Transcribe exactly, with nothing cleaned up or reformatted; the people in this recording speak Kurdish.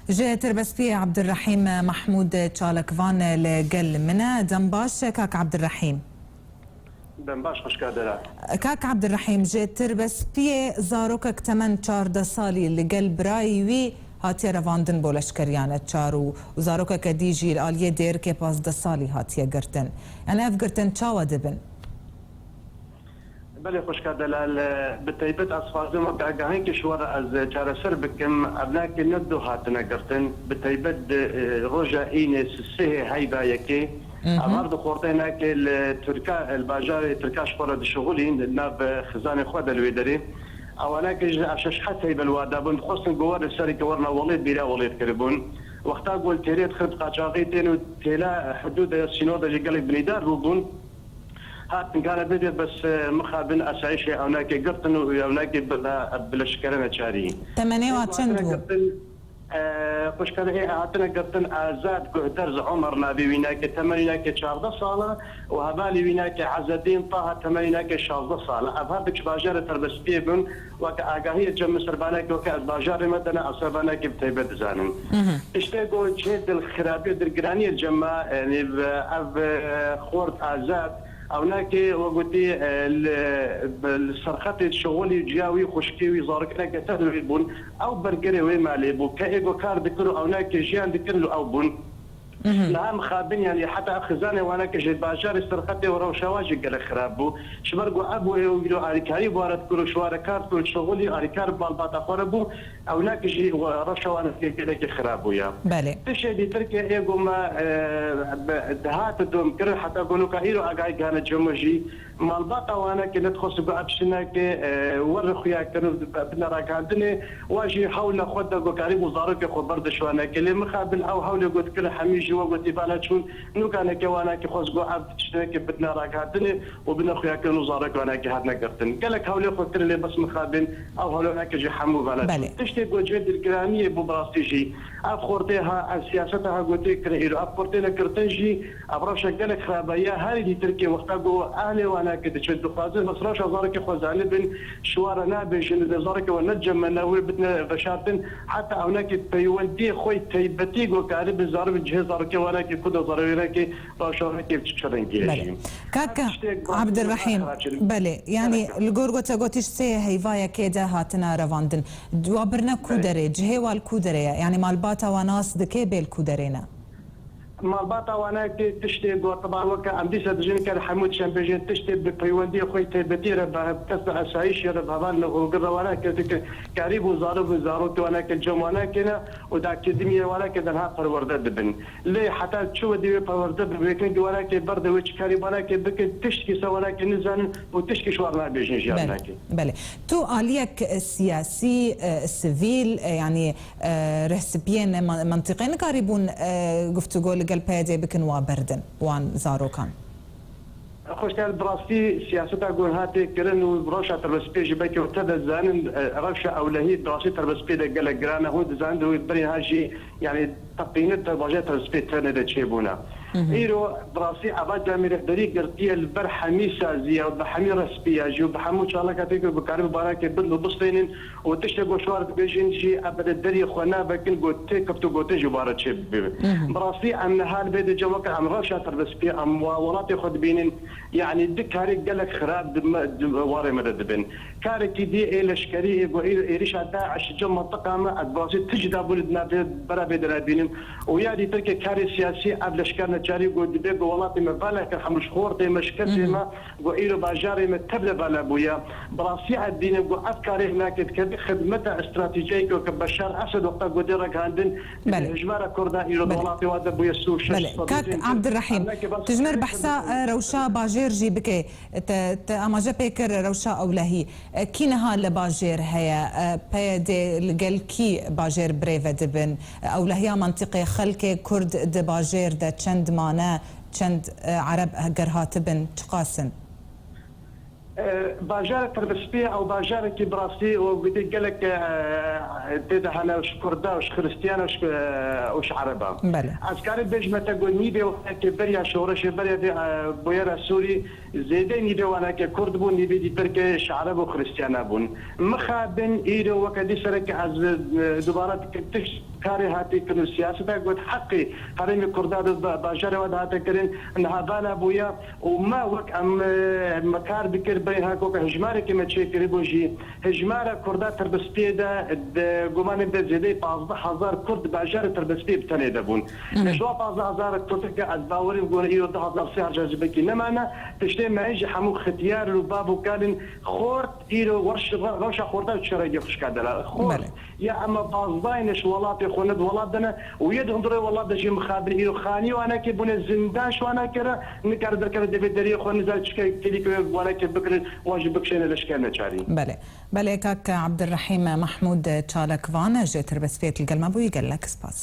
Ji Tirbespiyê Abdurrahîm Mahmûd Çalakvan li gel min e. Dem baş, kak Abdurrahîm. Dem baş, xwişka Dela. Kak Abdurrahîm, ji Tirbespiyê zarokek temen çardeh salî li gel birayî wî hatiye revandin bo leşkeriya neçar û, û zarokeke dî jî li aliyê dêrikê pazdeh salî hatiye girtin. Yanî ev girtin çawa dibin? Belê xwişka Delal, bi teybet ez xwazim wek agahînkê ji we re ez çareser bikim. Evnakê ne du hatine girtin. Bi teybet di, e, roja înê sihê heyva yekê, Mhm. ev her du xortê nake li Tirka, li bajarê Tirka ji xwe re dişixulîn, li nav xizanê xwe de li wê derê. Ewanake ji ev şeş het heyva li wada bûn, dixwestin ku werin serê ke werna welêt bîra welêt kiribûn. Wexta ku li têlê dixin qaçaxî tên û têla hidûda sînor de jî gelek binîdar bûbûn. Hatin kare bêdê bes, e, mixabin esayişê ewnakê girtin û ewnakê bi, bi leşkerine çarî. Temenê wa çend bû? Girtin, e, xwişkane ê hatine girtin Azad Guhderz Omer navê wî nake, temenî nake çardeh sala û hevalî wî nake Ezedîn Taha temenî nake şazdeh sala. Ev her du ji bajarê Tirbespiyê bûn. Weke agahiyê cem min ser vanekê weke ez bajarê me de ne, ez ser vanekê bi teybet dizanim. Mhm. Tiştê ku cihê dilxirabiyê, dilgiraniyê cem me, yanî, ev, e, xort Azad, ewnakê we gotî, e, li, bi, li serxetê şixulî ciya wî, xwişkê wî, zarokineke te li wê bûn. Ew bergerê wê malê bû. Ke ê ku kar dikir û ewnakê jiyan dikir li ew bûn. Mhm. Niha mixabin, yanî heta xizanê waneke ji bajarê serxetê û rewşa wan jî gelek xirab bû. Ji ber ku ev û ê û îro alîkarî bi wan re dikir û ji wan re kar dikir û şixulî alîkar bi malbata xwe re bû, ewnake jî we rewşa wan gelekî xirab bûye. Belê. Tiştê dîtir ke ê ku me, e, bi, dihate domkirin heta ku nuka îro agahî gihane cem we jî, malbata waneke nedixwest ku ev şineke, e, were xuyakirin û bine ragihandinê, wa jî hewla xwe da ku karîbû zarokê xwe berde ji waneke. Lê mixabil ew hewlê ku dikir hemî ji we gotî vala çûn, nûkaneke waneke xwest ku ev tişteke bidine ragihandinê û bine xuyakirin û zarokê waneke hatine girtin. Gelek hewlê xwe kirin lê bes mixabin ew hewlê waneke jî hemû vala çûn. Belê. Tiştê ku cihê dilgiraniyê bû bi rastî jî. Ev xortê ha, ev siyaseta ha gotê kirin îro. Ev xortê nekirtin jî, ev rewşa gelek xirabe ye. Herî dîtir ke wexta ku ehlê wanakê diçin, dixwazin bes rewşa zarokê xwe zanibin, ji wan re nabêjin, dibê zarokê we ne cem me ne, wê bidine veşartin. Heta ewnakê peywendiyê xwe yê teybetî ku karibin zaribin cihê zarokê wanakê ku de zarokê rewşa wanakê bi çi rengî ye jî. Belê. Kak Ev tiştê Abdurrahîm, xirab çêbû. Belê, yanî Evet. li gor ku te gotî ji sê heyvayekê de hatine revandin. Wa birine ku Belê. derê, cihê wa li ku derê ye? Yanî malbata wa nas dike bê li ku derê ne? Malbata wana ki tiştê got, ba weke em dîsa dijin ker hemû dişên bêjin tiştê bi peywendiyê xwe yê taybetî re, bi kes bi esayîşê re, bi heval nehogir re wana ki dike karî bû zarok û zarokê wana ki cem wana kêne û dakirdiniyê wana ki denha perwerde dibin. Lê heta çi wedî wê perwerde bibe, wê kengî wana ki berde wê çi karî wana ki bikin, tiştkî ser wana ki nizanin û tiştkî ji wan nabêjin jiyan Belê, nake. belê. Tu aliyek, e, siyasî, e, sivîl, e, yanî, e, rêhspiyên man-, mentiqê nikarîbûn, e, guftûgo li gel P Y D'ê bikin wa berdin wan zarokan? Xweşdar, bi rastî siyaseta ku niha tê kirin û rewşa terbespiyê jî belkî te dizanin, e, rewşa ewlehî bi rastî terbespiyê de gelek giran e. Hûn dizanin di wê berî niha jî, yanî teqînî te bajê terbespiyê tenê de çêbûne. Hı hı. Îro bi rastî eva camî rehberî girtiye li ber hemî saziya û bi hemî respiya jî û bi hemû çalakatê ku bikaribin barakê bin û bistênin û tiştê ku ji wan re dibêjin jî, ev bi deriyê xwe navekin, ku tê keft û gotê jî wan re çêbibe. Mhm. Bi rastî em niha li vê dê cem weke em rewşa terbespiyê, em wa welatê xwe dibînin, yanî di karê gelek xirab di me, di warê me de dibin. Karekî dî ê leşkerî ê ku ê-, êrişa DAIŞ cem mentiqa me, ez bi rastî tu cida bûne di navê bera vê de nabînim. Û ya dîtir ke karê siyasî ev leşker neçarî ku dibê ku welatê me vala kir, hemû ji xortê me, ji kesê Mhm. me, Ku îro bajarê me tevle vala bûye. Bi rastî ez dînim ku ev karê hinakê dike xidmeta stratejiyê ku Beşar Esed wexta ku dê ragihandin, Belê. hejmara Kurda îro di Belê. welatê wa de bûye sî û şeş Belê. sedî Kak jî. Abdurrahîm, Em neke bas tu ji me re kir, behsa, kir, e, rewşa bajêr jî bike. Te, te amaje pê kir rewşa ewlehî. E, kî niha li bajêr heye? E, P Y D li gel kî bajêr birêve dibin? Ewlehiya mentiqê xelkê Kurd di bajêr de çend mane? Çend, e, Ereb ger hatibin, çiqas in? Bajarê Tirbispiyê ew bajarekî bi rastî û gotî gelek tê de hene ji Kurda û ji Xiristiyana û ji Ereba. Ez karî bêjime te ku nîvê wanekê beriya şoreşê beriya vê bûyera Sûrî zêdeyê nîvê wanekê Kurd bûn, nîvê dîtirkê ji Ereb û Xiristiyana bûn. Mixabin îro weke dî sereke ez dubare dikim tişt karê hatî kirin û siyaseta got heqî herêmê Kurda di bajarê we de hate kirin niha vana bûye. û me wek em me kar dikir berê her koka hejmarekê me çêkiribû jî hejmara Kurda Tirbispiyê de di gumanê de zêdeyî pazdeh hezar Kurd di bajarê Tirbispiyê bi tenê de bûn. Li ji wan pazdeh hezar Kurdeke ez bawerî bûn îro du hezar sê hezar ji bekî nemane. Tiştê me jî hemû xitiyar û bab û kalên xort îro rewşa xorta çi rengê xwişka delal xort. Ya em ê bazdayne ji welatê xwe ne di welat de ne û yê di hundirê welat de jî mixabin îro xanî wanekê bûne zindan ji wanekê re nikare derkeve devê deriyê xwe nizane çike kilîk wê wanekê bikirin wan jî bikişêne leşker neçarî. Belê. Belê kak Abdurrahîm Mahmûd Çalakvan ji Tirbespêt li gel me bûyî gelek spas.